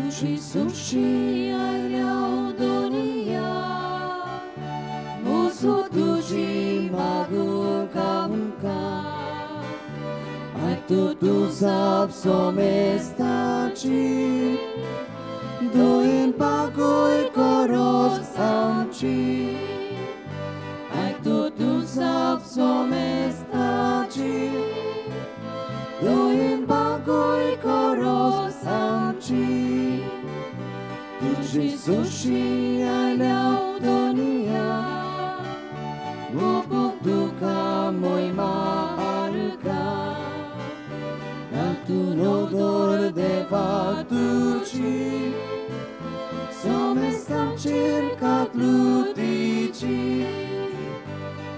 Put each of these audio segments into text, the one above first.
तुजी सुशी आयल्या दुनिया मोजो तुजी मागूंक आमकां आयतू तुजाप सोमेस्ताची दोन पागोय कोरोस आमची आयतू तुजाप सोमेस्ताची दोन पागोय कोरोस आमची तुजी सुशी आयल्या दुनिया मोगूंक तुका मोयमा आरका तू नोदोर देवा तुजी सोमेस्तांचेर काकलुतीची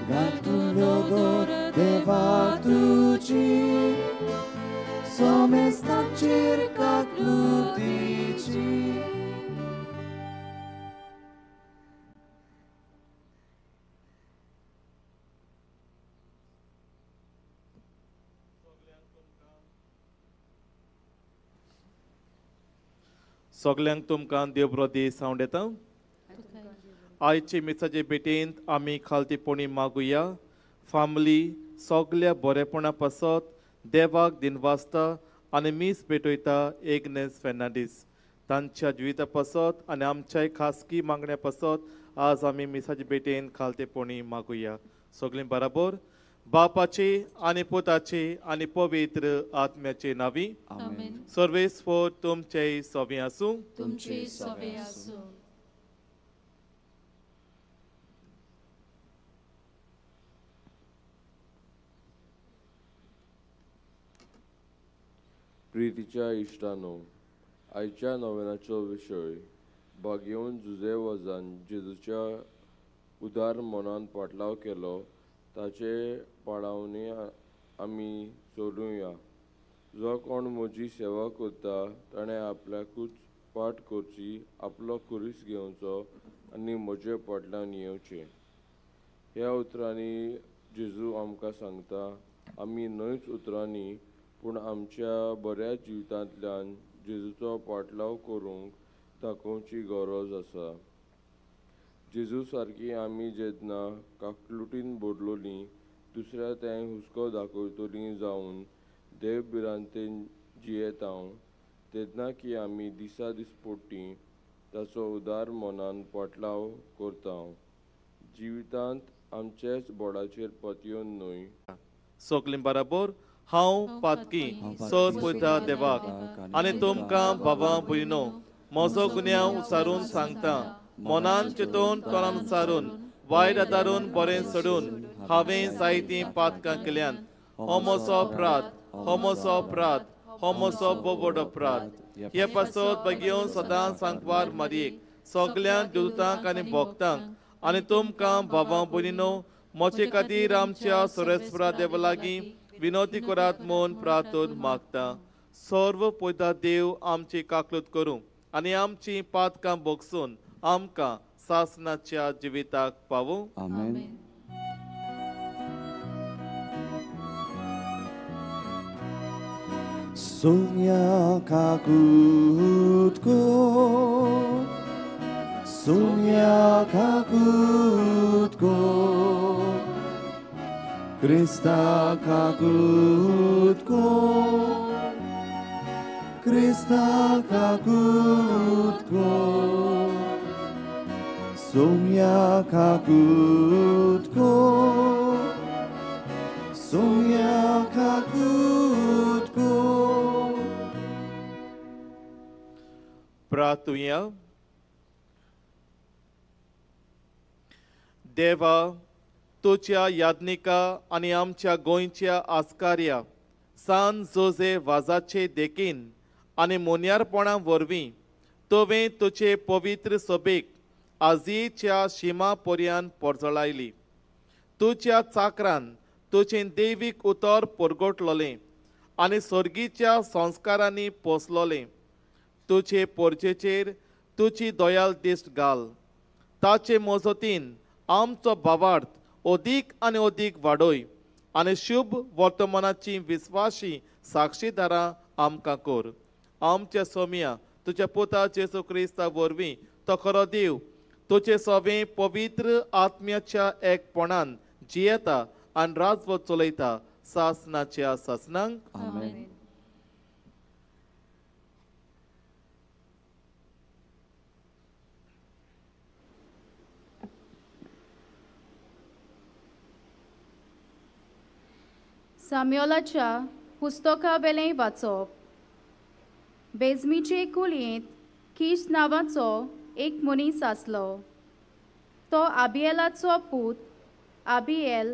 घाल तू नोदोर देवा तुजी सोमेस्तांचेर काकलुतीची. सगल्यांक तुमकां देव बरो दीस हांव दिता. आयचे मिसाचे भेटेंत आमी खालतीपणी मागुया. फामिली सगल्या बरेपणा पासत देवाक दिनवासता आनी मीस भेटयता एग्नेस फेर्नांडीस तांच्या जिविता पासत आनी आमच्याय खासगी मागण्या पासत आज आमी मिसाचे भेटेन खालतेपणी मागुया. सगळीं बराबर बापाचे आनी पुताचे आनी पवित्र आत्म्याचे नावी सर्वेस्पर तुमचे सवे आसूं. तुमचे सवे आसूं. प्रितीच्या इश्टानो, आयच्या नोवेनाचो विशय भागेवन जुजे वजान जेजूच्या उदार मनान पाटलाव केलो ताचे पाडावणी आमी चलुया. जो कोण म्हजी सेवा करता ताणें आपल्याकूच पाठ करची, आपलो खुरीस घेवचो आनी म्हजे फाटल्यान येवचें. ह्या उतरांनी जेजू आमकां सांगता, आमी न्हयच उतरांनी पूण आमच्या बऱ्या जिवितांतल्यान जेजूचो पाटलाव करूंक दाखोवची गरज आसा. जेजू सारकी आमी जेन्ना काकलुटीन बदलोली दुसऱ्या तें हुस्को दाखयतलीं जावन देव भिरांतेन जियेता तेन्ना की आमी दिसा दिसपोटी ताचो उदार मनान पाटलाव करता. जिवितांत आमचेच बोडाचेर पतयेवन न्हय. सगलीं बराबर हांव पातकी सर पयता देवाक आनी तुमकां बाबा भयणो म्हजो गुन्यांव उचारून सांगता. मनान चिंतून तोंडान उचारून वायट आदारून बरें सोडून हांवें जायतीं पातकां केल्यान. हो म्हजो अपराध, हो म्हजो अपराध, हो म्हजो बोबड अपराध. हे पासत बगेवन सदां सांगपार मारयेक सगल्या दुतांक आनी भक्तांक आनी तुमकां बाबा भयणीनो म्हजे खातीर आमच्या सोरेस्परा देवा लागीं विनोदी करात म्हूण प्रार्थना मागता. सर्व पयता देव आमची काकलूत करूं आनी आमची पातकां भोगसून आमकां सासनाच्या जिविताक पावूं. आमेन. Sonia kakutko, Sonia kakutko, Krista kakutko, Krista kakutko, Sonia kakutko, Sonia kakutko. प्रार्थुया. देवा, तुज्या याज्ञिका आनी आमच्या गोंयच्या आस्कार्या सान जोजे वाजाचे देखीन आनी मोन्यारपणा वरवीं तुवें तुजे पवित्र सभेक आजयेच्या शिमा पर्यान परजळायली. तुज्या चाकरान तुजें दैवीक उतर परगटलोलें आनी सर्गीच्या संस्कारांनी पोसलोलें. तुजे पोरचेचेर तुजी दयाल दिश्ट घाल. ताचे मजतीन आमचो भावार्थ अदीक आनी अदीक वाडय आनी शुभ वर्तमानाची विस्वाशी साक्षीदारां आमकां कर. आमच्या सोम्या तुज्या पुता जेजू क्रिस्ता वरवीं तो खरो देव तुजे सवे पवित्र आत्म्याच्या एकपणान जियेता आनी राजवट चलयता सासनाच्या सासनांक. आमेन. साम्योलाच्या पुस्तकावेलें वाचप. बेजमीचे कुळयेंत कीश नांवाचो एक मनीस आसलो. तो आबिएलाचो पूत, आबिएल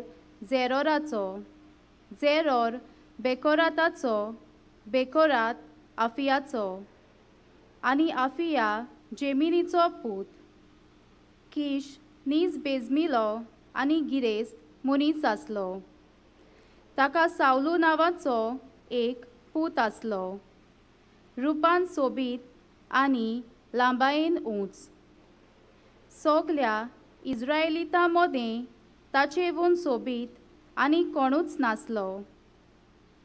झेरोराचो, झेरोर बेकोराताचो, बेकोरात आफियाचो आनी आफिया जेमिनीचो पूत. कीश नीज बेजमिलो आनी गिरेस्त मनीस आसलो. ताका सावलू नांवाचो एक पूत आसलो. रुपान सोबीत आनी लांबायेन उंच. सगल्या इज्रायलितां मदें ताचेवून सोबीत आनी कोणूच नासलो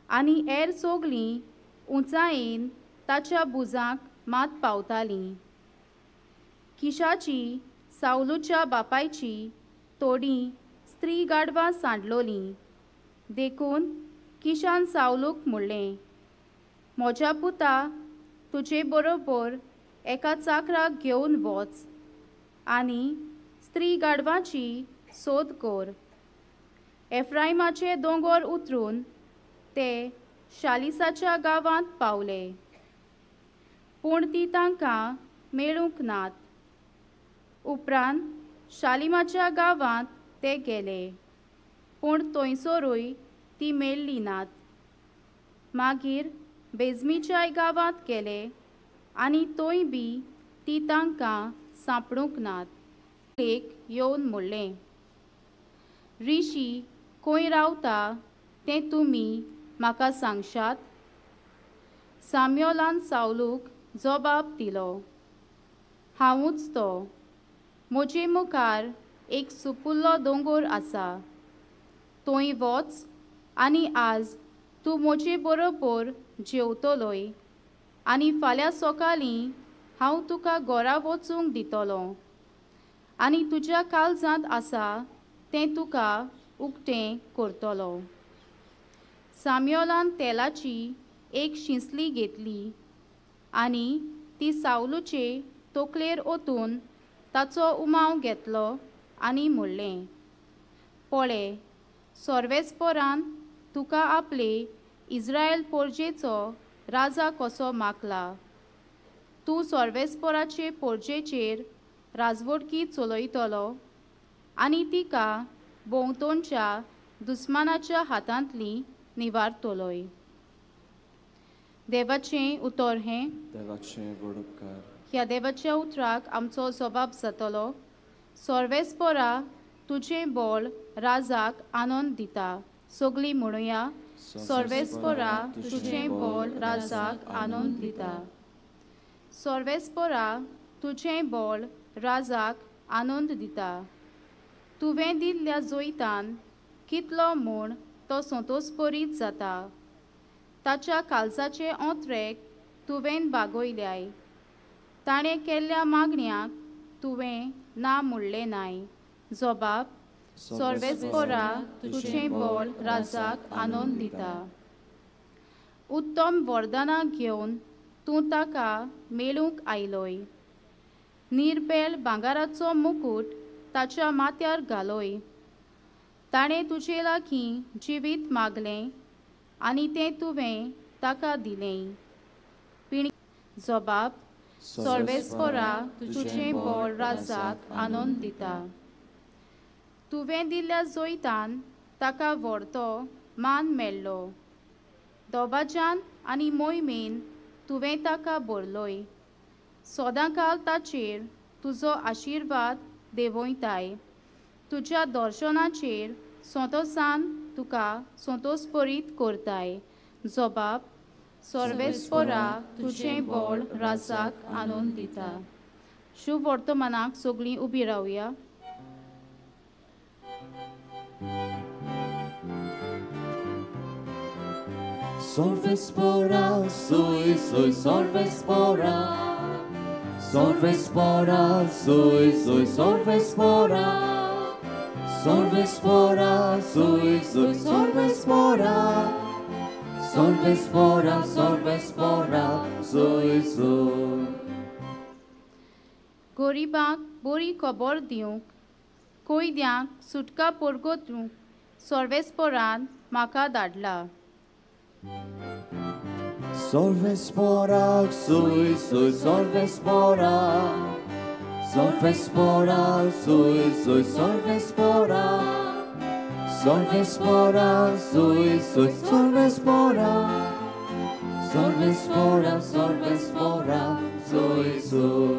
आनी हेर सगलीं उंचायेन ताच्या भुजांक मात पावतालीं. किशाची सावलूच्या बापायची थोडीं स्त्री गाडवां सांडलोलीं. देखून किशान सावलूक म्हणलें, म्हज्या पुता, तुजे बरोबर एका चाकराक घेवन वच आनी स्त्री गाडवाची सोद कर. एफ्रायमाचे दोंगर उतरून ते शालिसाच्या गांवांत पावले, पूण ती तांकां मेळूंक नात. उपरांत शालिमाच्या गांवांत ते गेले, पूण थंयसरूय ती मेळ्ळी नात. मागीर बेजमीच्याय गांवांत गेले आनी थंय बी ती तांकां सांपडूंक नात. एक येवन म्हणलें, रिशी खंय रावता तें तुमी म्हाका सांगशात? साम्योलान सावलूक जबाब दिलो, हांवूच तो. म्हजे मुखार एक सुपुल्लो दोंगर आसा. थंय वच आनी आज तूं म्हजे बरोबर जेवतलोय आनी फाल्यां सकाळीं हांव तुका घरा वचूंक दितलो आनी तुज्या काळजांत आसा तें तुका उक्तें करतलो. साम्योलान तेलाची एक शिंसली घेतली आनी ती सावलूचे तकलेर ओतून ताचो उमाव घेतलो आनी म्हणलें, पळय, सर्वेस्परान तुका आपले इज्रायल पोरजेचो राजा कसो मागला. तूं सर्वेस्पराचे पोरजेचेर राजवटकी चलयतलो आनी तिका भोंवतणच्या दुस्मानाच्या हातांतली निवारतलोय. देवाचें उतर हें. देवाचें व्हड उपकार. ह्या देवाच्या उतराक आमचो जबाब जातलो. सर्वेस्परा, तुजें बळ राजाक आनंद दिता. सगळीं म्हणुया, सर्वेस्परा, तुजें बळ राजाक आनंद दिता. सर्वेस्परा, तुजें बळ राजाक आनंद दिता. तुवें दिल्ल्या जैतान कितलो म्हूण तो संतोषपरीत जाता. ताच्या काळजाचे ओंत्रेक तुवें बागयल्याय. ताणें केल्ल्या मागण्याक तुवें ना म्हणलें नाय. जबाब, सर्वेस्परा, तुजें बळ राजाक आनंद दिता. उत्तम वरदानां घेवन तूं ताका मेळूंक आयलोय. निर्बेल भांगराचो मुकूट ताच्या माथ्यार घालोय. ताणें तुजे लागीं जिवीत मागलें आनी तें तुवें ताका दिलें. पिण जबाब, सर्वेस्परा, तुजें बळ राजाक आनंद दिता. तुवें दिल्ल्या जैतान ताका व्हडतो मान मेळ्ळो. दोबाज्यान आनी मोहिमेन तुवें ताका भरलोय. सदांकाल ताचेर तुजो आशिर्वाद देंवयताय. तुज्या दर्शनाचेर संतोसान तुका संतोषपरीत करताय. जबाब, सर्वेस्परा, तुजें बळ राजाक आनंद दिता. शुभ वर्तमानाक सगळीं उबी रावया. Sorvespora, sui sui sorvespora. Sorvespora, sui sui sorvespora. Sorvespora, sui sui sorvespora. Sorvespora, sorvespora, sui sui. गोरिबांक बोरी खबर दिवंक, कोयद्यांक सुटका पोरगोतूंक सर्वेस्पोरान म्हाका धाडला. Sorvespora, sui sui sorvespora. Sorvespora, sui sui sorvespora. Sorvespora, sui sui sorvespora. Sorvespora, sorvespora, sui sui.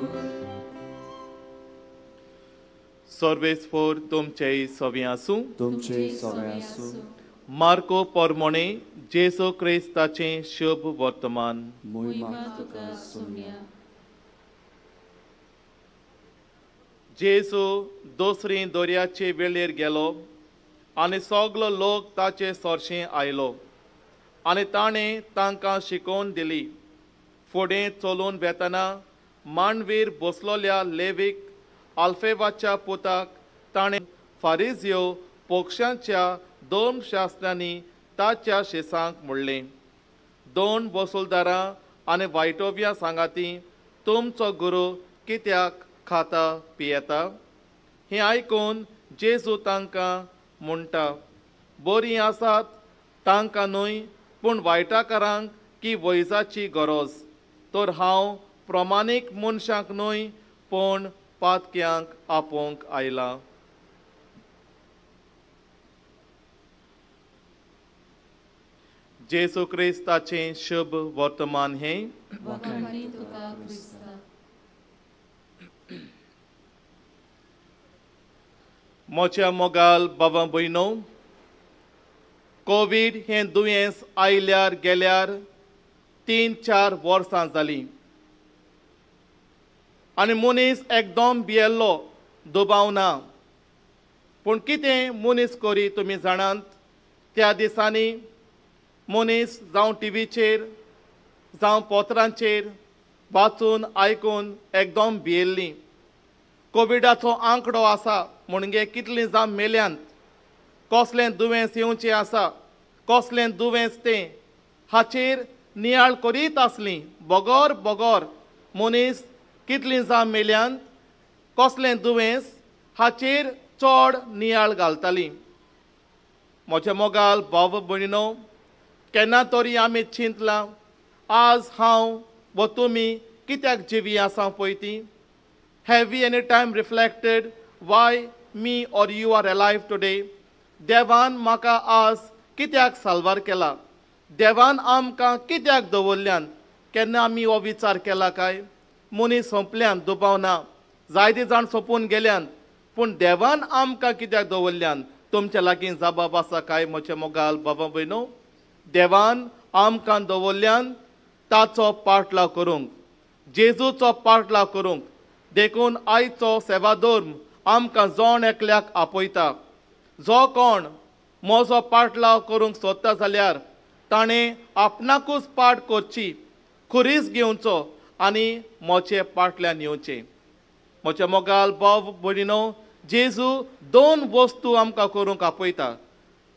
सर्वेस्पोर तुमचे सवे आसूं. तुमचे सवे आसूं. मार्को पोरमोणे जेजू क्रिस्ताचें शुभ वर्तमान. मोहिमा तुका सोम्या. जेजू दुसरी दर्याचे वेळेर गेलो आनी सगलो लोक ताचे सरशें आयलो आनी ताणें तांकां शिकोवन दिली. फुडें चलून वेतना मांडवीर बसलोल्या लेवीक आल्फेवाच्या पुताक ताणें फारिजियो पक्षांच्या धर्मशास्त्रांनी ताच्या शेसांक म्हणलें, दोन वसुलदारां आनी वायटोव्या सांगाती तुमचो गुरू कित्याक खाता पियेता? हें आयकून जेजू तांकां म्हणटा, बरीं आसात तांकां न्हय पूण वायटाकारांक की वैजाची गरज. तर हांव प्रमाणीक मनशांक न्हय पूण पातक्यांक आपोवंक आयला. जेजू क्रिस्ताचें शुभ वर्तमान हें. म्हज्या मोगाल बाबा भयणो, कोवीड हें दुयेंस आयल्यार गेल्यार 3-4 वर्सां जालीं आनी मनीस एकदम भियेल्लो, दुबाव ना. पूण कितें मनीस करी तुमी जाणात, त्या दिसांनी मनीस जावं टिवीचेर जावं पत्रांचेर वाचून आयकून एकदम भियेल्ली. कोविडाचो आंकडो आसा म्हणजे कितलीं जावं मेल्यांत, कसलें दुयेंस येवचें आसा, कसलें दुयेंस तें, हाचेर नियाळ करीत आसली. बगर बगर मनीस कितलीं जावं मेल्यांत, कसलें दुयेंस हाचेर चड नियाळ घालताली. म्हज्या मोगाल भाव भयणीनो, केन्ना तरी आमी चिंतलां आज हांव व तुमी कित्याक जिवी आसा पळय ती? Have we any time reflected why me or you are alive today? देवान म्हाका आज कित्याक साल्वार केला? देवान आमकां कित्याक दवरल्यान? केन्ना आमी हो विचार केला काय? मनीस सोंपल्यान, दुबाव ना, जायते जाण सोंपून गेल्यान, पूण देवान आमकां कित्याक दवरल्यान? तुमच्या लागीं जबाब आसा काय म्हज्या मोगाल बाबा भयणो? देवान आमकां दवरल्यान ताचो पाटलाव करूंक, जेजूचो पाटलाव करूंक. देखून आयचो सेवाधर्म आमकां जण एकल्याक आपयता. जो कोण म्हजो पाटलाव करूंक सोदता जाल्यार ताणें आपणाकूच पाट करची, खुरीस घेवचो आनी म्हजे पाटल्यान येवचें. म्हज्या मोगाल भाव भयणीनो, जेजू दोन वस्तू आमकां करूंक आपयता.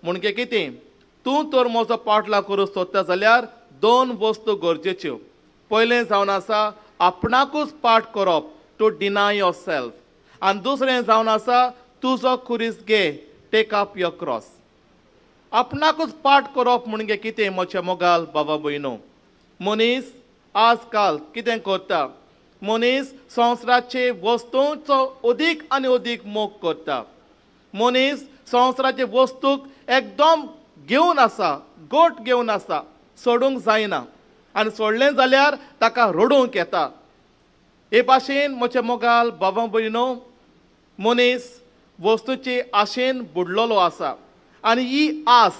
म्हणजे कितें? तूं तर म्हजो पाटलाव करूंक सोदता जाल्यार दोन वस्तू गरजेच्यो. पयलें जावन आसा आपणाकूच पाट करप, टू डिनाय your self, आनी दुसरें जावन आसा तुजो खुरीस घे, टेक अप your cross. आपणाकूच पाट करप म्हणजे कितें म्हज्या मोगाल बाबा भयणो? मनीस आजकाल कितें करता? मनीस संवसाराचे वस्तूंचो अदीक आनी अदीक मोग करता. मनीस संवसाराचे वस्तूक एकदम घेवन आसा, गोट घेवन आसा, सोडूंक जायना आनी सोडलें जाल्यार ताका रडूंक येता. हे भाशेन म्हज्या मोगाल बाबा भयणो, मनीस वस्तूचे आशेन बुडलेलो आसा आनी ही आस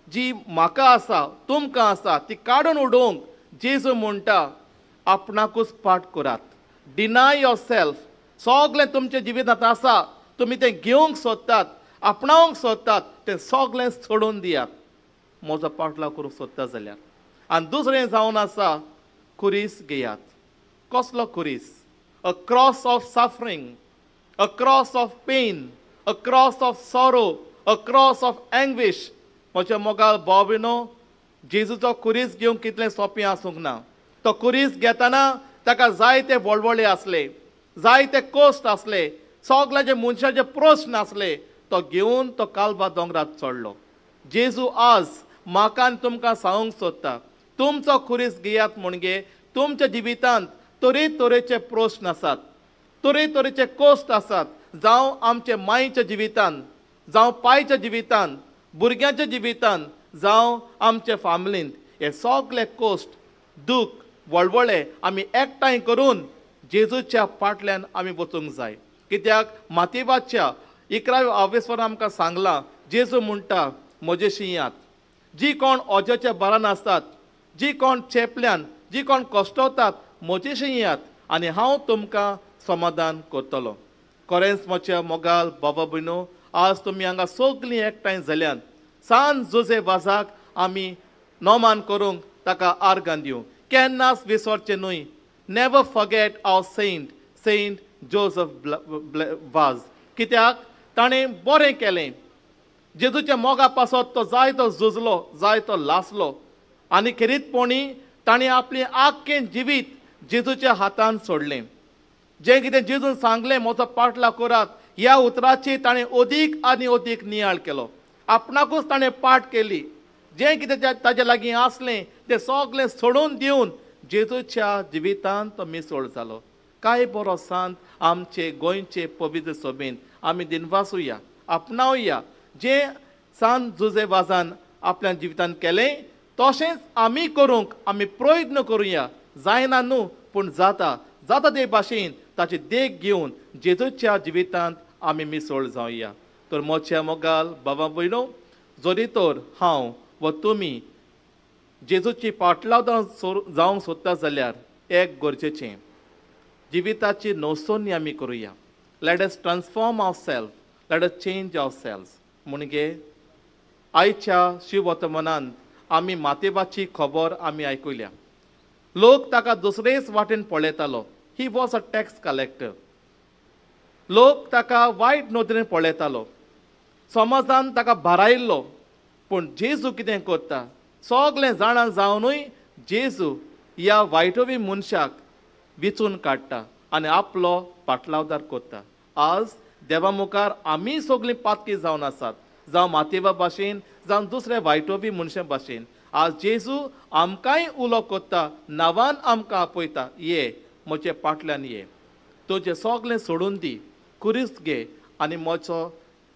जी म्हाका आसा, तुमकां आसा, ती काडून उडोवंक जेजू म्हणटा आपणाकूच पाट करात, डिनाय your self. सगळें तुमच्या जिवितांत आसा, तुमी तें घेवंक सोदतात, आपणावंक सोदतात, तें सगळें सोडून दियात म्हजो पाटलाव करूंक सोदता जाल्यार. आनी दुसरें जावन आसा खुरीस घेयात. कसलो खुरीस? A cross of suffering, a cross of pain, a cross of sorrow, a cross of anguish. म्हज्या मोगाळ भाव भयणो, जेजूचो खुरीस घेवंक कितलें सोंपें आसूंक ना. तो खुरीस घेतना ताका जायते वळवळे आसले, जायते कश्ट आसले, सगळ्याचे मनशाचे प्रस्न आसले. तो घेवन तो कालवा दोंगरार चडलो. जेजू आज म्हाका आनी तुमकां सांगूंक सोदता, तुमचो खुरीस घेयात म्हणजे तुमच्या जिवितांत तरेतरेचे प्रस्न आसात, तरेतरेचे कश्ट आसात. जावं आमचे मायच्या जिवितांत, जावं पायच्या जिवितांत, भुरग्यांच्या जिवितांत, जावं आमचे फामिलींत, हे सगळे कश्ट, दूख, वळवळे आमी एकठांय करून जेजूच्या फाटल्यान आमी वचूंक जाय. कित्याक मातेवाच्या 11व्या आवेसवर आमकां सांगलां, जेजू म्हणटा म्हजेशी यात, जी कोण ओज्याच्या भारान आसतात, जी कोण चेपल्यान, जी कोण कश्टवतात, म्हजेशी यात आनी हांव तुमकां समाधान करतलो. खरेंच म्हज्या मोगाल बाबा भयणो, आज तुमी हांगा सगळीं एकठांय जाल्यान सान जुजे वाजाक आमी नोमान करूंक ताका आर्गां दिवं. केन्नाच विसरचें न्हय. Never forget our saint, Saint Joseph Vaz. कित्याक ताणें बरें केलें. जेजूच्या मोगा पासत तो जायतो झुजलो, जायतो लासलो आनी खेरीतपणी ताणें आपलें आख्खें जिवीत जेजूच्या हातान सोडलें. जें कितें जेजून सांगलें म्हजो पाटलाव करात, ह्या उतराची ताणें अदीक आनी अदीक नियाळ केलो. आपणाकूच ताणें पाठ केली. जें कितें ताजे लागीं आसलें तें सगळें सोडून दिवन जेजूच्या जिवितांत तो मिसळ जालो. काय बरो सांत आमचे गोंयचे पवित्र सभेंत आमी दिनवासुया, आपणावया. जें सांत जुजे वाजान आपल्या जिवितांत केलें तशेंच आमी करूंक आमी प्रयत्न करुया. जायना न्हू, पूण जाता जाता ते भाशेन ताची देख घेवन जेजूच्या जिवितांत आमी मिसळ जावया. तर म्हज्या मोगाल बाबा भयणो, जरी तर हांव व तुमी जेजूची पाटलाव जावंक सोदता जाल्यार एक गरजेचें, जिविताची नवसोनी आमी करुया. Let us transform our self, let us change our self. म्हणजे आयच्या शिववर्तमानांत आमी मातेबाची खबर आमी आयकुल्या. लोक ताका दुसरेच वाटेन पळयतालो. He was a tax collector. लोक ताका वायट नदरेन पळयतालो, समाजान ताका भारायल्लो. पूण जेजू कितें करता, सगळें जाणा जावनूय जेजू ह्या वायटवी मनशाक विचून काडटा आनी आपलो पाटलावदार करता. आज देवा मुखार आमी सगळीं पातकी जावन आसात, जावं मातेवा भाशेन, जावं दुसऱ्या वायटोवी मनशां भाशेन. आज जेजू आमकांय उलो करता, नांवान आमकां आपयता, ये म्हजे पाटल्यान ये, तुजें सगळें सोडून दी, खुरीस घे आनी म्हजो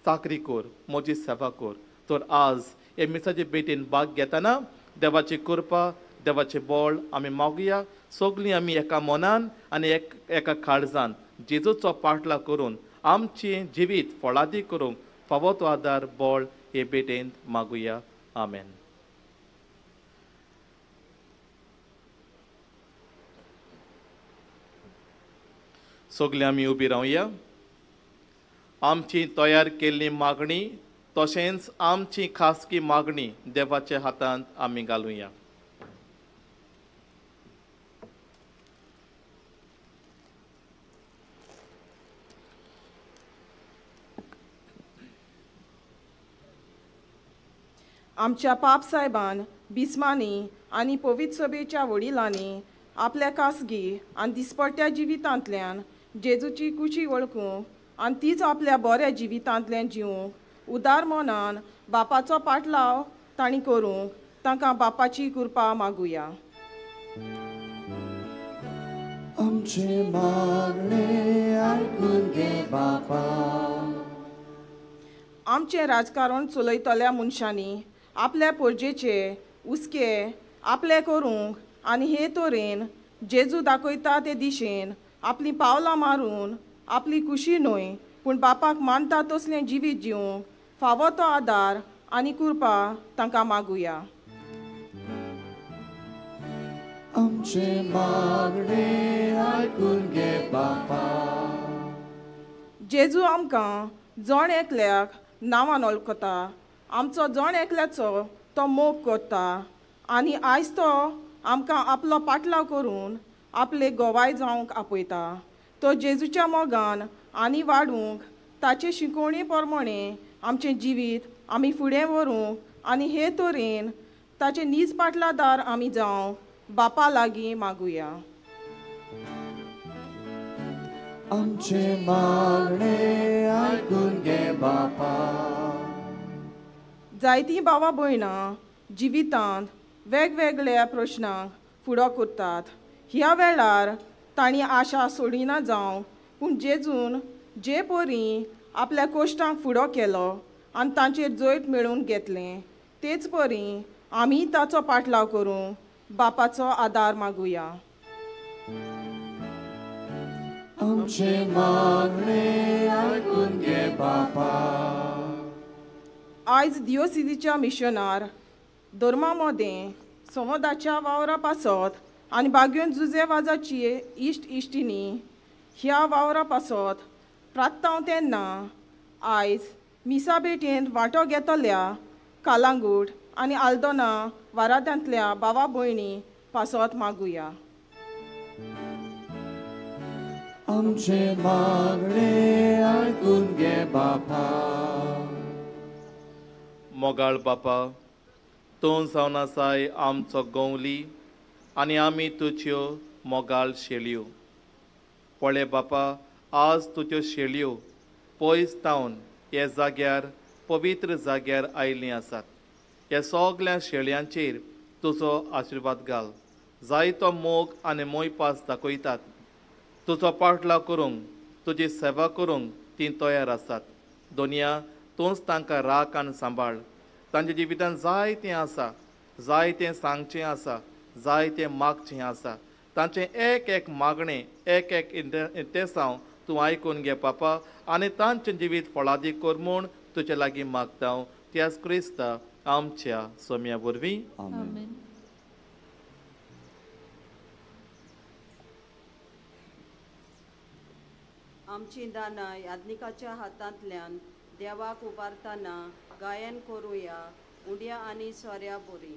चाकरी कर, म्हजी सेवा कर. तर आज हे मिसाचे भेटीन भाग घेतना देवाची कृपा, देवाचें बळ आमी मागुया. सगळीं आमी एका मनान आनी एका काळजान जेजूचो पाटलाव करून आमचें जिवीत फळादी करूंक फावो तो आदार, बळ हे भेटेंत मागुया. आमेन. सगळीं आमी उबी रावया. आमची तयार केल्ली मागणी तशेंच आमची खासगी मागणी देवाच्या हातांत आमी घालुया. आमच्या पाप साहेबान, बिस्मांनी आनी पवित्र सभेच्या वडिलांनी आपल्या खासगी आनी दिसपट्ट्या जिवितांतल्यान जेजूची कुशी वळखूंक आनी तीच आपल्या बऱ्या जिवितांतल्यान जिवूंक उदार मनान बापाचो पाटलाव तांणी करूंक तांकां बापाची कृपा मागुया. आमचे मागणे आयकून घे बापा. आमचें राजकारण चलयतल्या मनशांनी आपल्या पोरजेचे हुस्के आपले करूंक आनी हे तरेन जेजू दाखयता ते दिशेन आपलीं पावलां मारून आपली खुशी न्हय पूण बापाक मानता तसलें जिवीत जिवूंक फावो तो आदार आनी कृपा तांकां मागुया. आमचे मागणे आयकून घे बापा. जेजू आमकां जण एकल्याक नांवान वळखता, आमचो जण एकल्याचो तो मोग करता, आनी आयज तो आमकां आपलो पाटलाव करून आपले गोवाय जावंक आपयता। तो जेजूच्या मोगान आनी वाडूंक ताचे शिकोवणे प्रमाणे आमचें जिवीत आमी फुडें व्हरूंक आनी हे तरेन ताचे नीज पाटलादार आमी जावंक बापा लागीं मागुया। आमचे मागणे आयकून घे बापा। जायतीं भावा भयणां जिवितांत वेगवेगळ्या प्रश्नांक फुडो करतात। ह्या वेळार तांणी आशा सोडिना जावं, पूण जेजून जे परी आपल्या कोश्टांक फुडो केलो आनी तांचेर जैत मेळोवन घेतलें तेच परी आमी ताचो पाटलाव करूंक बापाचो आदार मागुया। आमचे मागणे आयकून घे बापा। आयज दियोसिजीच्या मिशनार धर्मा मदें संवादाच्या वावरा पासत आनी बागयोन जुजे वाजाची इश्ट इश्टिनी ह्या वावरा पासत प्रात्तांव तेन्ना आयज मिसा भेटेंत वांटो घेतल्या कालांगूट आनी आल्दोना वारादांतल्या भावा भयणी पासत मागुया। आमचे मागणे आयकून घे बापा। मोगाळ बापा, तूं जावन आसाय आमचो गवली आनी आमी तुज्यो मोगाळ शेळयो। पळय बापा, आज तुज्यो शेळयो पयस तावन हे जाग्यार पवित्र जाग्यार आयिल्लीं आसात। ह्या सगल्या शेळयांचेर तुजो आशिर्वाद घाल। जायतो मोग आनी मोयपास दाखयतात। तुजो पाटलाव करूंक, तुजी सेवा करूंक तीं तयार आसात। दोनया तूंच तांकां राख आनी सांबाळ। तांच्या जिवितांत जायतें आसा, जायतें सांगचें आसा, जायतें मागचें आसा। तांचें एक एक मागणें, एक एक इंतेसांव तूं आयकून घे पापा आनी तांचें जिवीत फळादीक कर म्हूण तुजे लागीं मागता। त्याच क्रिस्ता आमच्या सोम्या वरवीं आमेन। आमची दानां याज्ञिकाच्या हातांतल्यान देवाक उबारतना गायन करुया उंड्या आनी सोऱ्या बोरी।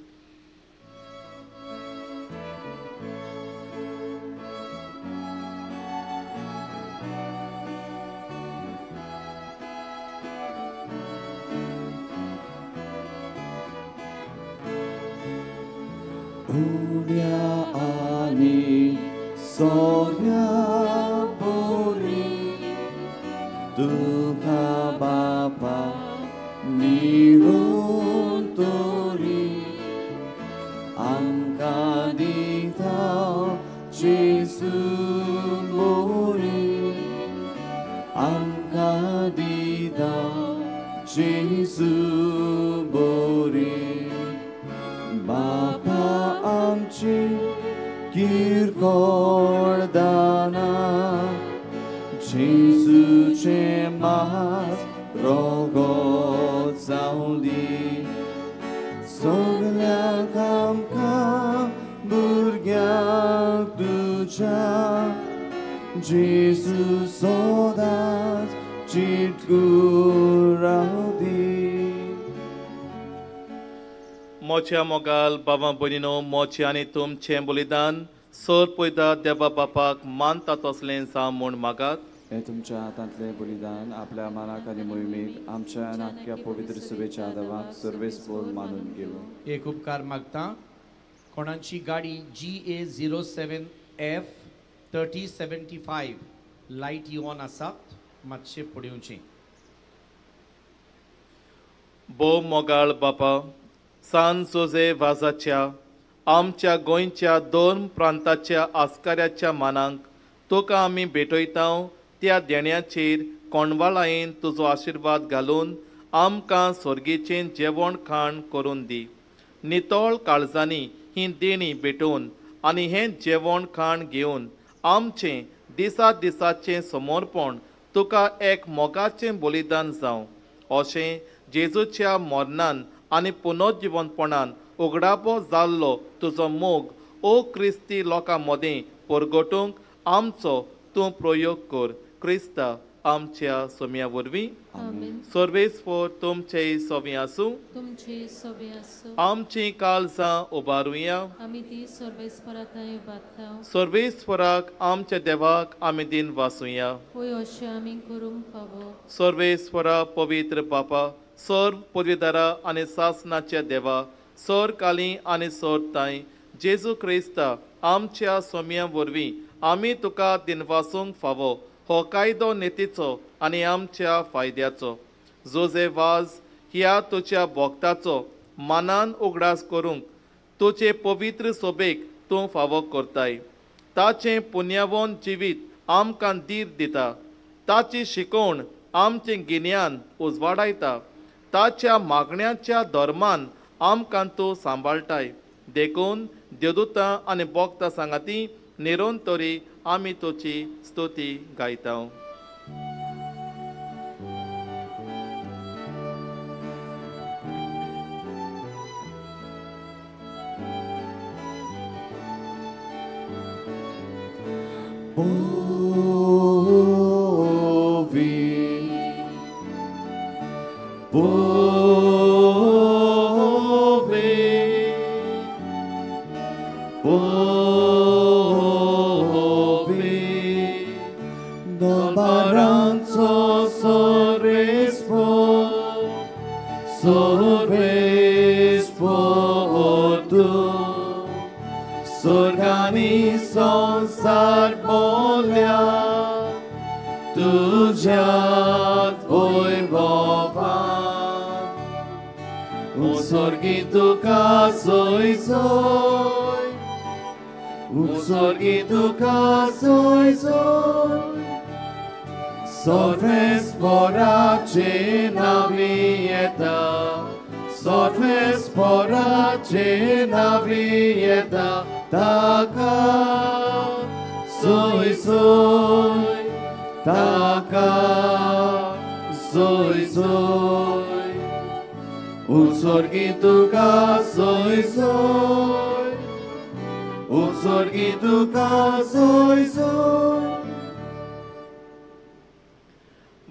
उड्या आनी सोऱ्या बोरी तुका बापा निरोन तोरी आमकां दिता जेजू मोरी आमकां दिता जेजू बोरी। बापा आमची किरकोळ दानां जेजूचें मास रगत जावं दी सगल्यांक आमकां भुरग्यांक तुज्या जेजू सदांच चिटकून रावं दी। मोच्या मोगाल बाबा भयणीनो, मोचे आनी तुमचें बलिदान सर पयता देवा बापाक मानता तसलें जावं म्हूण मागात। हे तुमच्या हातांतलें बलिदान आपल्या मानाक आनी मोहिमेक आमच्या आनी पवित्र सुबेच्या देवाक सर्वेस बोल मानून घेवं। एक उपकार मागता। कोणाची गाडी GA 07F 3075 light on आसात, मातशें पळोवचें। भोव मोगाळ बापा, सान जोजे वाजाच्या आमच्या गोंयच्या दोन प्रांताच्या आस्काऱ्याच्या मानांक तुका आमी भेटयता। त्या देण्याचेर कोणवाळायेन तुजो आशिर्वाद घालून आमकां सोर्गीचें जेवण खाण करून दी। नितळ काळजांनी ही देणी भेटोवन आनी हें जेवण खाण घेवन आमचें दिसा दिसाचें समर्पण तुका एक मोगाचें बलिदान जावं अशें जेजूच्या मरणान आनी पुनर्जिवनपणान उगडापो जाल्लो तुजो मोग ओ क्रिस्ती लोकां मदीं परगटूंक आमचो तूं प्रयोग कर। क्रिस्ता आमच्या सोम्या वरवीं. सर्वेस्पर तुमचे सोबी आसूं. तुमचे सोबी आसूं. आमची काळजां उबारुया. आमी ती सर्वेस्परा थंय उबारता. सर्वेस्पराक आमच्या देवाक आमी दिन वासुया. होय अशें आमी करूंक फावो. सर्वेस्परा पवित्र बापा, सर्व पदवीदारा आनी सासनाच्या देवा, सर काली आनी सर ताई जेजू क्रिस्ता आमच्या सोम्या वरवीं आमी तुका दिनवासूंक फावो हो कायदो नेतीचो आनी आमच्या फायद्याचो. जोजे वाज ह्या तुज्या भक्ताचो मानान उगडास करूंक तुजे पवित्र सोबेक तूं फावो करताय. ताचें पुण्यावन जिवीत आमकां धीर दिता. ताची शिकवण आमचें गिन्यान उजवाडायता. ताच्या मागण्याच्या धर्मान आमकां तूं सांबाळटाय. देखून देवदूतां आनी भक्तां सांगाती निरंतरी आमी तुजी स्तुती गायता.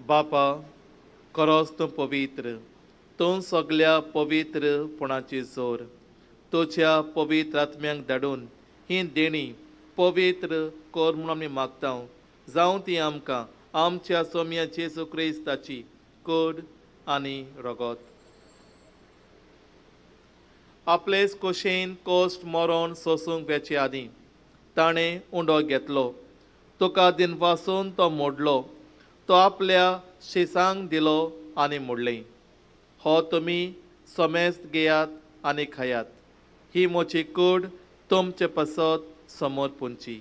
बापा, खरोच तूं पवित्र, तूं सगल्या पवित्रपणाची जोर. तुज्या पवित्र आत्म्यांक धाडून ही देणी पवित्र कर म्हूण आमी मागता. जावं ती आमकां आमच्या सोम्या जेजू क्रिस्ताची कोड आनी रगत. आपलेच कुशीन कोश्ट मरण सोसूंक वेचे आदीं ताणें उंडो घेतलो. तुका दिनवासून तो मोडलो. तो आपल्या शिसांक दिलो आनी मोडलें, हो तुमी समेस्त घेयात आनी खायात. ही म्हजी कूड तुमचे पासत समोर पुंची.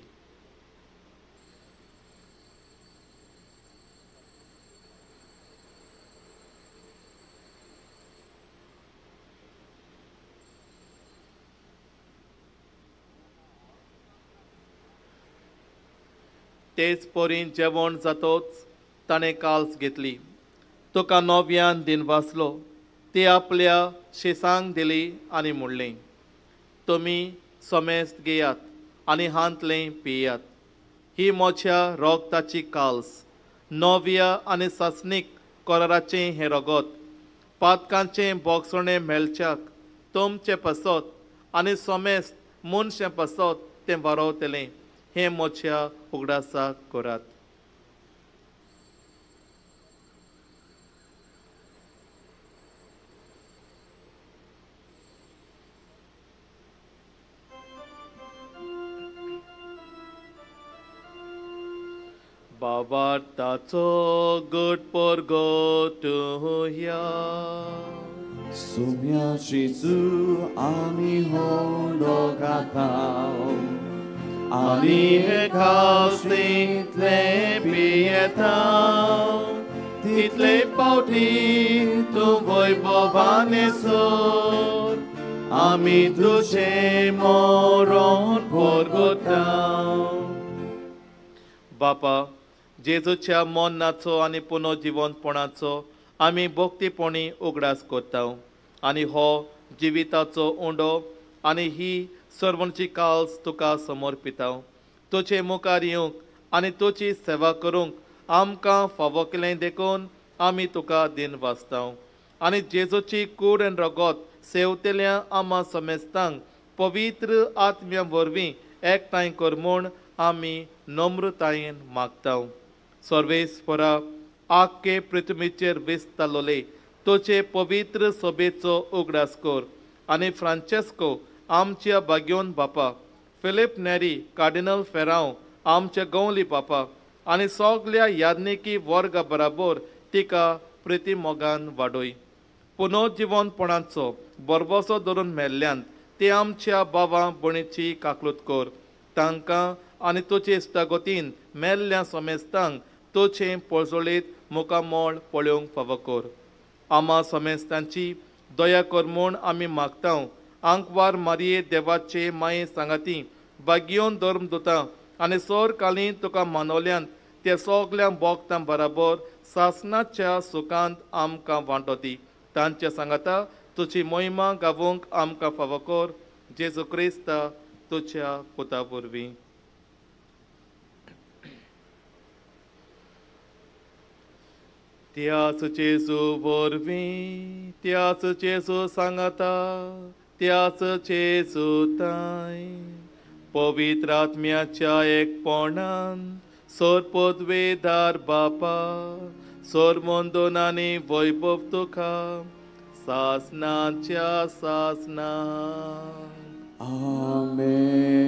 तेच परीन जेवण जातोच ताणें काल्स घेतली. तुका नव्यान दिन वाचलो. ती आपल्या शिसांक दिली आनी म्हणलें, तुमी समेस्त घेयात आनी हांतलें पियात. ही म्हज्या रगताची काल्स, नव्या आनी सासणीक कराराचें हें रगत. पातकांचें बोगसणें मेळच्याक तुमचें पासत आनी समेस्त मनशें पासत तें वारोवतलें. हें म्हज्या उगडासाक करात. बाबार्थाचो गट परगटुया. सुम्या जेजू आमी होंडो गाताव आनी हे कावसींतले पियेताव तितले पावटी तूं वैभवाने सोर आमी तुजें मरण परगटाव. बापा, जेजूच्या मरणाचो आनी पुनर्जिवंतपणाचो आमी भक्तीपणी उगडास करता आनी हो जिविताचो उंडो आनी ही सर्वणची काल्स तुका समर्पिता. तुजे मुखार येवंक आनी तुजी सेवा करूंक आमकां फावो केलें देखून आमी तुका दिन वाचता. आनी जेजूची कूड आनी रगत सेवतेल्या आमा समेस्तांक पवित्र आत्म्या वरवीं एकठांय कर म्हूण आमी नम्रतायेन मागता. सर्वेस्परा आख्खे पृथ्वीचेर विस्तारलोले तुजे पवित्र सभेचो उगडास कर आनी फ्रांचेस्को आमच्या भाग्योन बापा, फिलीप नेरी कार्डिनल फेरांव आमच्या गवली बापा आनी सगल्या याज्ञिकी वर्गा बराबर तिका प्रिती मोगान वाडय. पुनर्जिवनपणाचो बरबसो धरून मेल्ल्यान ते आमच्या बाबा भयणीची काकलूत कर. तांकां आनी तुजे इश्टागतीन मेल्ल्या समेस्तांक तुजें पोळजोळीत मुखामळ पळोवंक फावो कर. आमा समेस्तांची दया कर म्हूण आमी मागता. आंकवार मारये देवाचे माये सांगाती भाग्योन धर्म दुता आनी सोर कालीन तुका मानवल्यान ते सगल्या बोगतां बराबर सासनाच्या सुखांत आमकां वांटो दी. तांच्या सांगाता तुजी मोहिमा गावोवंक आमकां फावो कर. जेजू क्रिस्ता तुज्या पुता वरवीं. त्याच जेजू वरवीं, त्याच जेजू सांगाता, त्याच जेजू ताय पवित्र आत्म्याच्या एकपणान सोरपदवेदार बापा सोरमोंदोन आनी वैभव तुका सासनाच्या सासना. आमेन.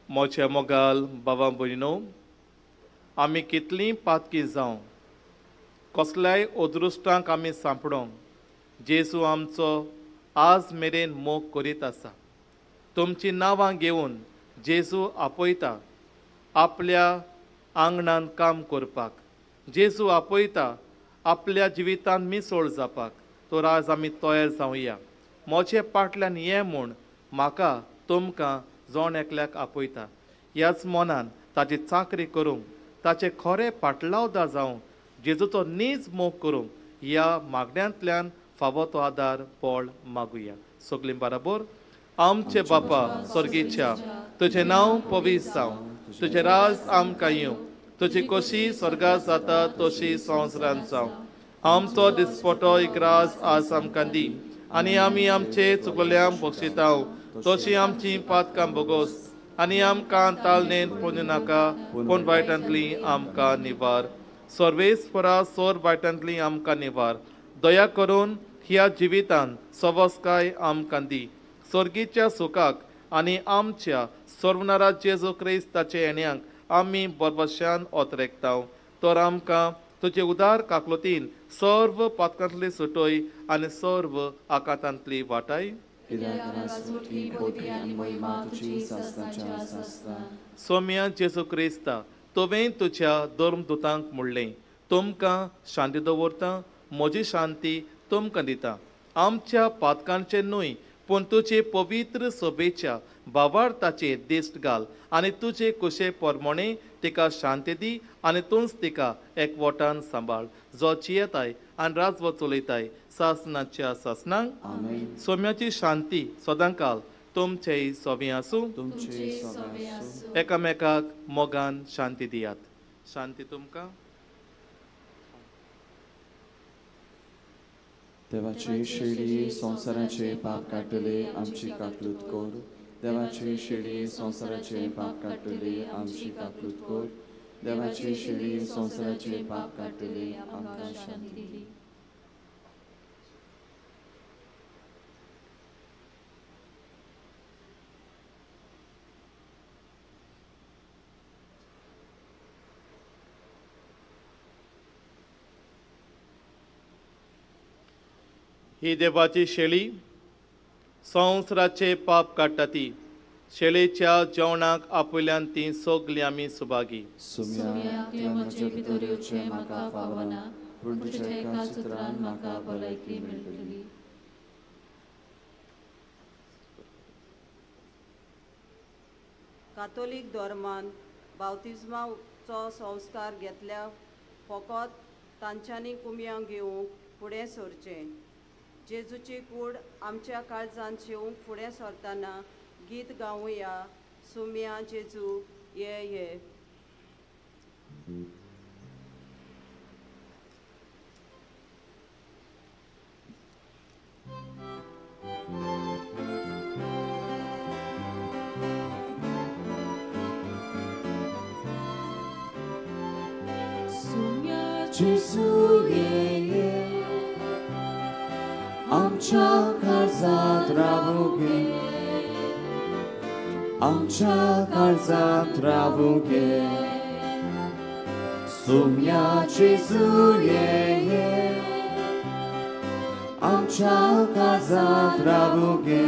मोच्या मोगाल बाबा भयणो, आमी कितलीं पातकी जावं, कसल्याय अदृश्टांक आमी सांपडोंक, जेजू आमचो आज मेरेन मोग करीत आसा. तुमचीं नांवां घेवन जेजू आपयता आपल्या आंगणान काम करपाक, जेजू आपयता आपल्या जिवितान मिसळ जावपाक. तर आज आमी तयार जावया. म्हजे पाटल्यान ये म्हूण म्हाका तुमकां जण एकल्याक आपयता. ह्याच मनान ताची चाकरी करूंक, ताचे खरे पाटलावदार जावंक, जेजूचो नीज मोग करूंक ह्या मागण्यांतल्यान फावो तो आदार बळ मागुया. सगळीं बराबर. आमचे बापा स्वर्गीच्या, तुजें नांव पवित्र जावं, तुजें राज आमकां येवं, तुजी कशी स्वर्गात जाता तशी संवसारांत जावं. आमचो दिसपटो इकराज आज आमकां दी आनी आमी आमचे चुकल्यांक बक्षिताव तशी आमची पातकां बोगोस आनी आमकां तालनेन पोंदू नाका, पूण वायटांतली आमकां निवार. सर्वेस्परा सोर वायटांतली आमकां निवार. दया करून ह्या जिवितान सवस्काय आमकां दी. स्वर्गीच्या सुखाक आनी आमच्या सर्वनारा जेजू क्रिस्ताचे येण्याक आमी बरबशान ओतरेकता. तर आमकां तुजे उदार काकलुतीन सर्व पातकांतली सुटोय आनी सर्व आकांतांतली वाटाय. सोम्या जेजू क्रिस्ता, तुवें तुज्या धर्मदुतांक म्हणलें, तुमकां शांती दवरता, म्हजी शांती तुमकां दिता. आमच्या पातकांचें न्हय पूण तुजे पवित्र सभेच्या भावार्थाचेर दिश्ट घाल आनी तुजे कुशे परमणे तिका शांती दी आनी तूंच तिका एकवटान सांबाळ, जो जियेताय आनी राजवट चलयताय सासनाच्या सासनांक. सोम्याची शांती सदांकाल तुमचेय सोबी आसूं. एकामेकाक मोगान शांती दियात. शांती तुमकां. देवाची शेळी संवसाराचे पाप काडटले आमची काकलूत कर. देवाची शेळी संवसाराचे पाप काडटले आमची काकलूत कर. देवाची शेळी संवसाराचे पाप काडटले आमकां शांती दी. ही देवाची शेळी संवसाराचे पाप काडटा ती शेळीच्या जेवणाक आपल्यान ती सगळीं आमी सुभागी. सोम्या, तुवें म्हजे भितर येवचें म्हाका फावना, पूण तुज्या एका सुत्रान म्हाका भलायकी मेळटली. कातोलीक धर्मान बावतिज्माचो संस्कार घेतल्या फकत तांच्यांनी कुमयां घेवंक फुडें सरचें. जेजूची कूड आमच्या काळजांत शेवंक फुडें सरतना गीत गावया सुम्या जेजू ये ये. जेजू ये आमच्या काळजांत रावूं गे, आमच्या काळजांत रावूं गे. सुम्या जेजू ये आमच्या काळजांत रावूं गे,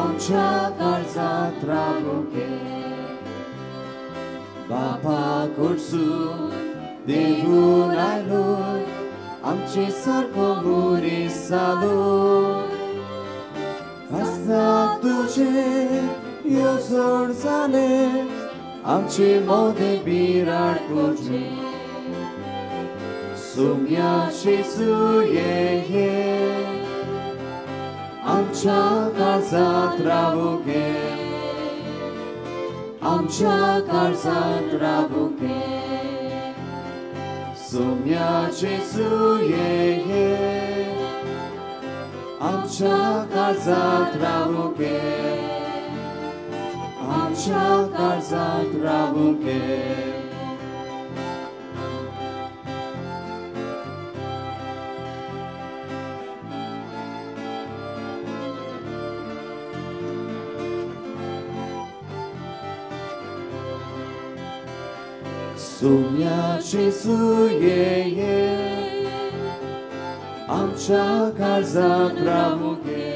आमच्या काळजांत रावूं गे. बापा कडसून देवून आयलो आमचे सारको मनीस जालो. आसता तुजे येवजण जाले आमचे मोदें बिराड तुजे. सुम्या जेजू ये आमच्या काळजांत रावूं गे, आमच्या काळजांत रावूं गे. सुम्या जेजू ये आमच्या काळजांत रावूं गे, आमच्या काळजांत रावूं गे. सुम्या जेजू ये आमच्या काळजांत रावूं गे,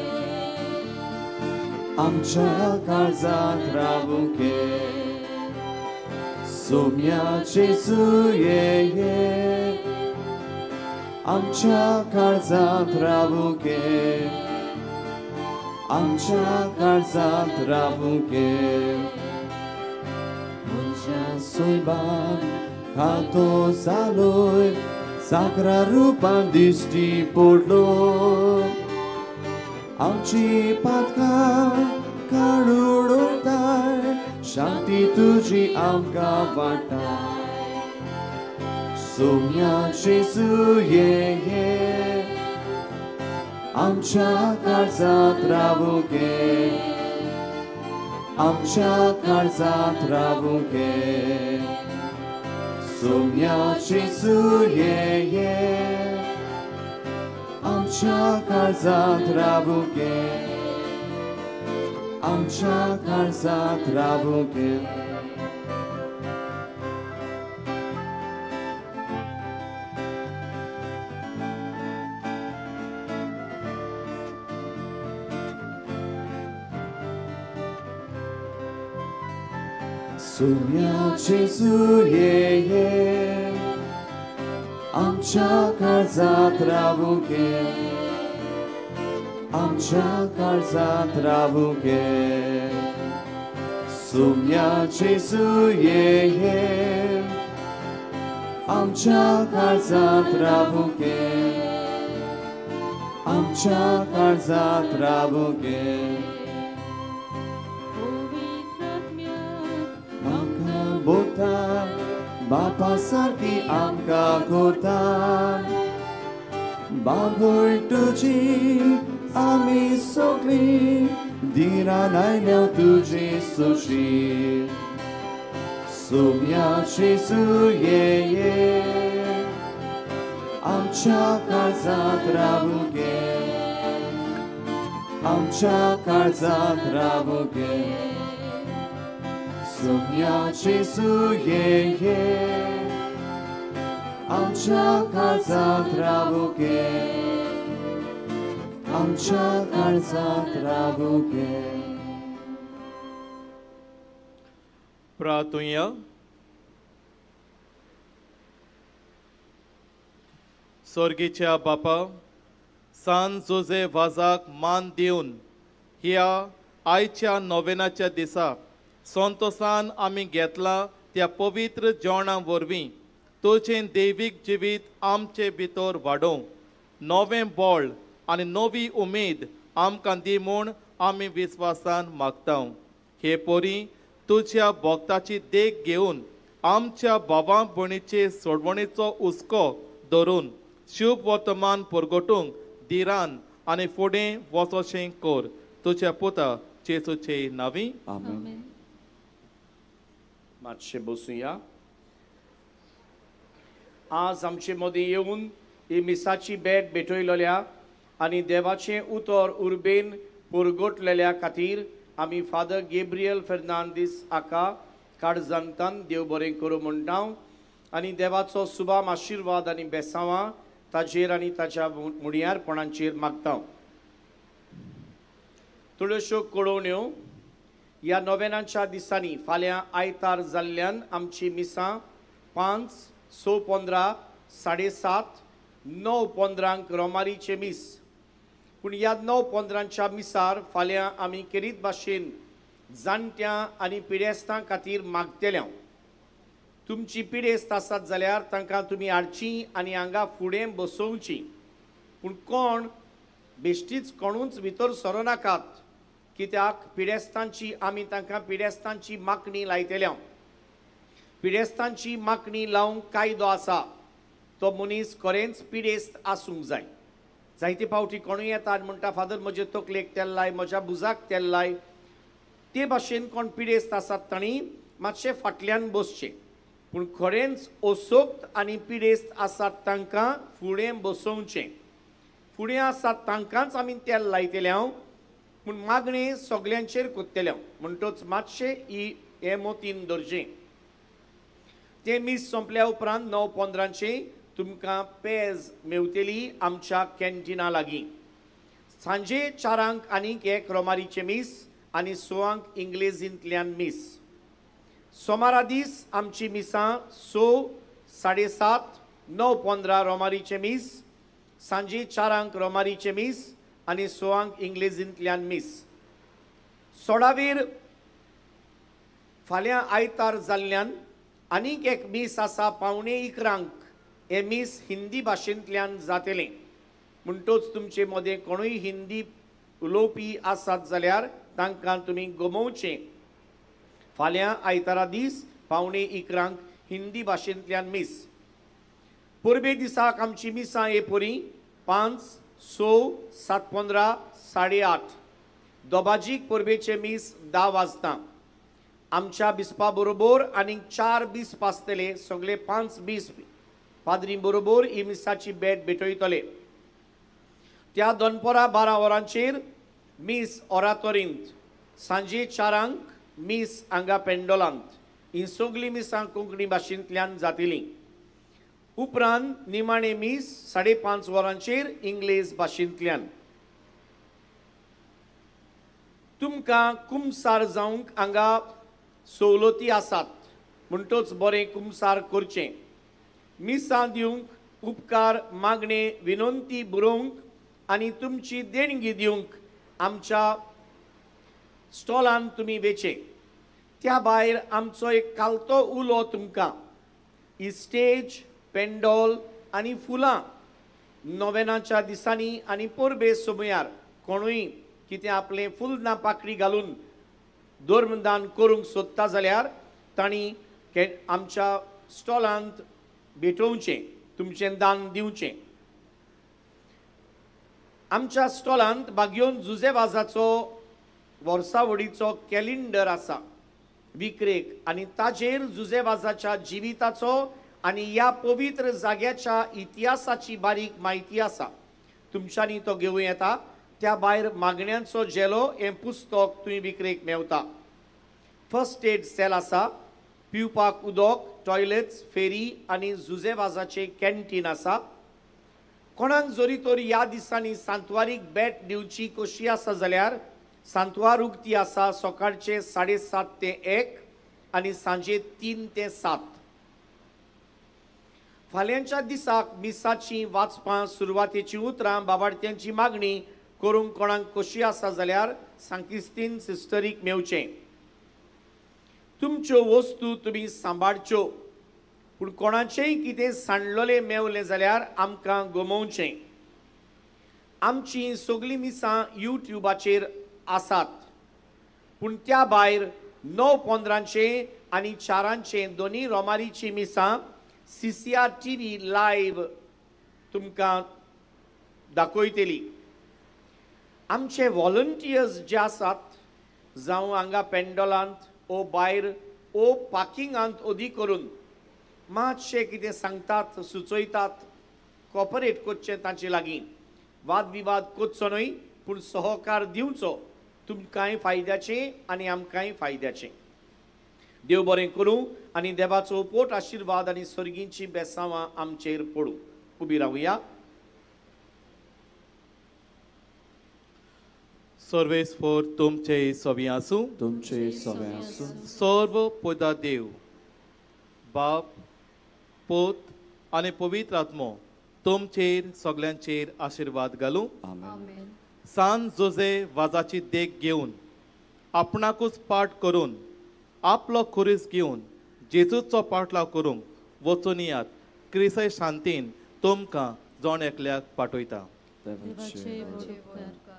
आमच्या काळजांत रावूं गे. सुम्या जेजू ये आमच्या काळजांत रावूं गे, आमच्या काळजांत रावूं गे. सोयबान खातो जालोय साकरा रुपान दिश्टी पडलो. आमची पातकां काडून उडयताय शांती तुजी आमकां वांट्टाय. सुम्या जेजू ये आमच्या काळजांत रावूं गे, आमच्या काळजांत रावूं गे. सुम्या जेजू ये आमच्या काळजांत रावूं गे, आमच्या काळजांत रावूं गे. सुम्या जेजू ये आमच्या काळजांत रावूं गे, आमच्या काळजांत रावूं गे. सुम्या जेजू ये आमच्या काळजांत रावूं गे, आमच्या काळजांत रावूं गे. बापा सारकी आमकां करता बाबूय तुजी आमी सगळीं दिरान आयल्या तुजी सुशी. सुम्या जेजू ये आमच्या काळजांत रावूं गे, आमच्या काळजांत रावूं गे. सुम्या जेजू ये आमच्या काळजांत रावूं गे, आमच्या काळजांत रावूं गे. प्रार्थुया. स्वर्गीच्या बापा, सान जोजे वाजाक मान दिवन ह्या आयच्या नोवेनाच्या दिसा संतोसान आमी घेतला त्या पवित्र जेवणा वरवीं तुजें दैवीक जिवीत आमचे भितर वाडोवं, नवें बळ आनी नवी उमेद आमकां दी म्हूण आमी विस्वासान मागता. हे पोरी तुज्या भक्ताची देख घेवन आमच्या भावा भयणीचे सोडवणेचो हुस्को धरून शुभ वर्तमान परगटूंक धिरान आनी फुडें वचोशें कर. तुज्या पुता जेजूचे नांवी आमेन. मातशें बसुया. आज आमचे मदीं येवन ही मिसाची भेट भेटयलेल्या आनी देवाचें उतर उर्बेन पुरगोटलेल्या खातीर आमी फादर गेब्रियल फेर्नांदीस हाका काळजांतान देव बरें करूं म्हणटा आनी देवाचो सुबाम आशिर्वाद आनी बेसांवां ताजेर आनी ताच्या मुणयारपणाचेर मागता. थोड्योश्यो कळोवण्यो. ह्या नोवेनाच्या दिसांनी फाल्यां आयतार जाल्ल्यान आमची मिसां 5, 6:15, 7:30, 9:15 रोमारीचें मीस. पूण ह्या 9:15 मिसार फाल्यां आमी केरीत भाशेन जाणट्यां आनी पिडेस्तां खातीर मागतले. तुमची पिडेस्त आसात जाल्यार तांकां तुमी हाडची आनी हांगा फुडें बसोवची. पूण कोण बेश्टीच कोणूच भितर सरो नाकात, कित्याक पिडेस्तांची आमी तांकां पिडेस्तांची मागणी लायतले. पिडेस्तांची मागणी लावंक कायदो आसा, तो मनीस खरेंच पिडेस्त आसूंक जाय. जायते फावटी कोणूय येता आनी म्हणटा, फादर म्हजे तकलेक तेल लाय, म्हज्या भुजाक तेल लाय. ते भाशेन कोण पिडेस्त आसात तांणी मातशें फाटल्यान बसचें. पूण खरेंच असोक्त आनी पिडेस्त आसात तांकां फुडें बसोवचें. फुडें आसात तांकांच आमी तेल लायतले, पूण मागणें सगल्यांचेर करतले. म्हणटच मातशें ही हें मोतीन दवरचें. तें मीस सोंपल्या उपरांत 9:15 तुमकां पेज मेवतली आमच्या कॅन्टिना लागीं. सांजे 4 आनीक एक रोमारीचें मीस आनी 6 इंग्लेजींतल्यान मीस. सोमारा दीस आमची मिसां 6, 7:30, 9:15 रोमारीचें मीस, सांजे 4 रोमारीचें मीस आनी 6 इंग्लेजींतल्यान मीस. सोळावेर फाल्यां आयतार जाल्ल्यान आनीक एक मीस आसा 10:45. हें मीस हिंदी भाशेंतल्यान जातलें. म्हणटच तुमचे मदें कोणूय हिंदी उलोवपी आसात जाल्यार तांकां तुमी गमोवचें. फाल्यां आयतारा दीस 10:45 हिंदी भाशेंतल्यान मीस. परबे दिसाक आमची मिसां हे परी 5, 6, 7:15, 8:30. दोबाजीक परबेचें मीस 10 वाजता. आमच्या बिस्पा बरोबर आनीक 4 बिस्प आसतले. सगळे 5 बिस्प पाद्री बरोबर ही मिसाची भेट भेटयतले. त्या दनपरां 12 वरांचेर मीस ओरातोरींत, सांजे 4 मीस हांगा पेंडोलांत. ही सगळीं मिसां कोंकणी भाशेंतल्यान जातलीं. उपरांत निमाणें मीस 5:30 वरांचेर इंग्लेज भाशेंतल्यान. तुमकां कुमसार जावंक हांगा सवलती आसात, म्हणटच बरें कुमसार करचें. मिसां दिवंक, उपकार मागणें विनंती बरोवंक आनी तुमची देणगी दिवंक आमच्या स्टॉलान तुमी वेचें. त्या भायर आमचो एक कालतो उलो तुमकां. ही स्टेज, पेंडोल आनी फुलां नोवेनाच्या दिसांनी आनी परबे समयार कोणूय कितें आपलें फुलना पाकळी घालून धर्मदान करूंक सोदता जाल्यार तांणी आमच्या स्टॉलांत भेटोवचें, तुमचें दान दिवचें. आमच्या स्टॉलांत बागयोन जुजे वाजाचो वर्सावडीचो कॅलेंडर आसा विक्रेक आनी ताजेर जुजे वाजाच्या जिविताचो आनी ह्या पवित्र जाग्याच्या इतिहासाची बारीक म्हायती आसा. तुमच्यांनी तो घेवं येता. त्या भायर मागण्यांचो झेलो हें पुस्तक तुवें विक्रेक मेवता. फर्स्ट एड सेल आसा, पिवपाक उदक, टॉयलेट्स, फेरी आनी जुजे वाजाचें कॅन्टीन आसा. कोणाक जरी तर ह्या दिसांनी सांतवारीक भेट दिवची कशी आसा जाल्यार सांतवार उक्ती आसा सकाळचे 7:30 ते 1 आनी सांजे 3 ते 7. फाल्यांच्या दिसाक मिसाची वाचपां, सुरवातेची उतरां, बाबाडत्यांची मागणी करूंक कोणाक कशी आसा जाल्यार सांकिस्तीन सिस्टरीक मेवचें. तुमच्यो वस्तू तुमी सांबाळच्यो, पूण कोणाचेंय कितें सांडलोलें मेवलें जाल्यार आमकां गमोवचें. आमची सगळीं मिसां यूट्यूबाचेर आसात, पूण त्या भायर 9:15 आनी 4 दोनी रोमारीची मिसां CCR TV live तुमकां दाखयतली. आमचे वॉलंटियर्स जे आसात, जावं हांगा पेंडोलांत ओ भायर ओ पार्किंगांत अदी करून मातशें कितें सांगतात, सुचयतात, कॉपरेट करचें तांचे लागीं, वादविवाद करचो न्हय पूण सहकार दिवचो, तुमकांय फायद्याचें आनी आमकांय फायद्याचें. देव बरें करूं आनी देवाचो पोट आशिर्वाद आनी सर्गींची बेसांवां आमचेर पडूं. उबी रावया. सर्वेस्पर तुमचे सवी आसूं, तुमचे सवे आसूं. सर्व पदा देव बाप, पोत आनी पवित्र आत्मो तुमचेर सगल्यांचेर आशिर्वाद घालूं. आमेन. सान जोजे वाजाची देख घेवन आपणाकूच पाठ करून आपलो खुरीस घेवन जेजूचो पाठलाव करूंक वचून येयात. क्रिसय शांतीन तुमकां जण एकल्याक पाठयता. देवाचे व्हड उपकार.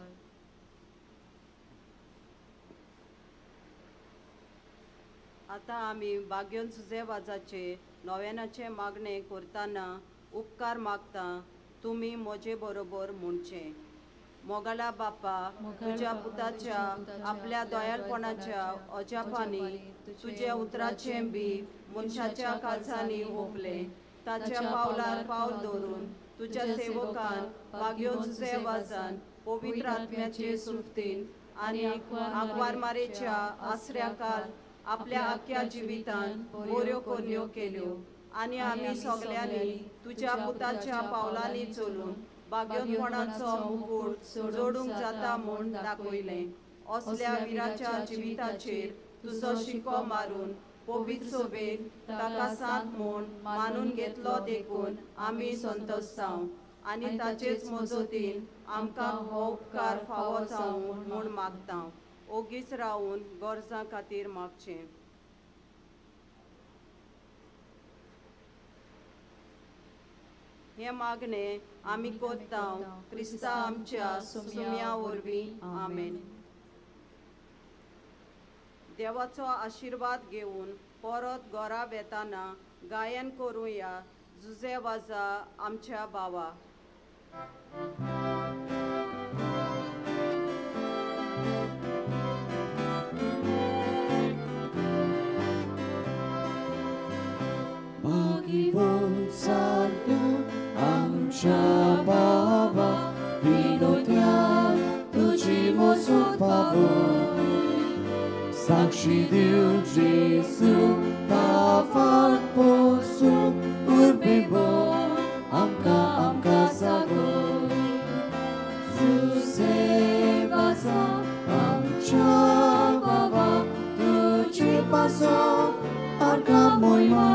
आतां आमी बाग्योन सुजे वाजाचे नव्यानाचे मागणे करतना उपकार मागता, तुमी म्हजे बरोबर म्हणचें. मोगाला बापा, तुज्या पुताच्या आपल्या दयाळपणाच्या अजापांनी तुज्या उतराचें बी मनशाच्या काळजांनी ओंपलें. ताच्या पावलार पावल दवरून तुज्या सेवकान बाग्योन सुजे वाजान पवित्र आत्म्याचे सुफ्तीन आनी आंकवारमारेच्या आसऱ्याकाल आपल्या आख्या जिवितान बऱ्यो करण्यो केल्यो आनी आमी सगल्यांनी तुज्या पुताच्या पावलांनी चलून बाग्योनपणाचो मुकूट जोडूंक जाता म्हूण दाखयलें. असल्या विराच्या जिविताचेर तुजो शिको मारून पवित्र सोबेक ताका सांत म्हूण मानून घेतलो देखून आमी संतोशतांव आनी ताचेच मजतीन आमकां हो उपकार फावो जावं म्हूण मागता. ओगीच रावून गरजां खातीर मागचें. हें मागणें आमी कोत्ता क्रिस्ता आमच्या सुम्या वरवीं. आमेन. देवाचो आशिर्वाद घेवन परत घरा वेताना गायन करुया जुजे वाजा आमच्या भावा. आमच्या बाबा विनोद्यान तुजी मोसूत पावो, साक्षी दिव जेसू ताफाट पोसू उर्बेबो आमकां आमकां सागो. जुजे वाजा आमच्या बाबा तुजे पासो आरका मोयमा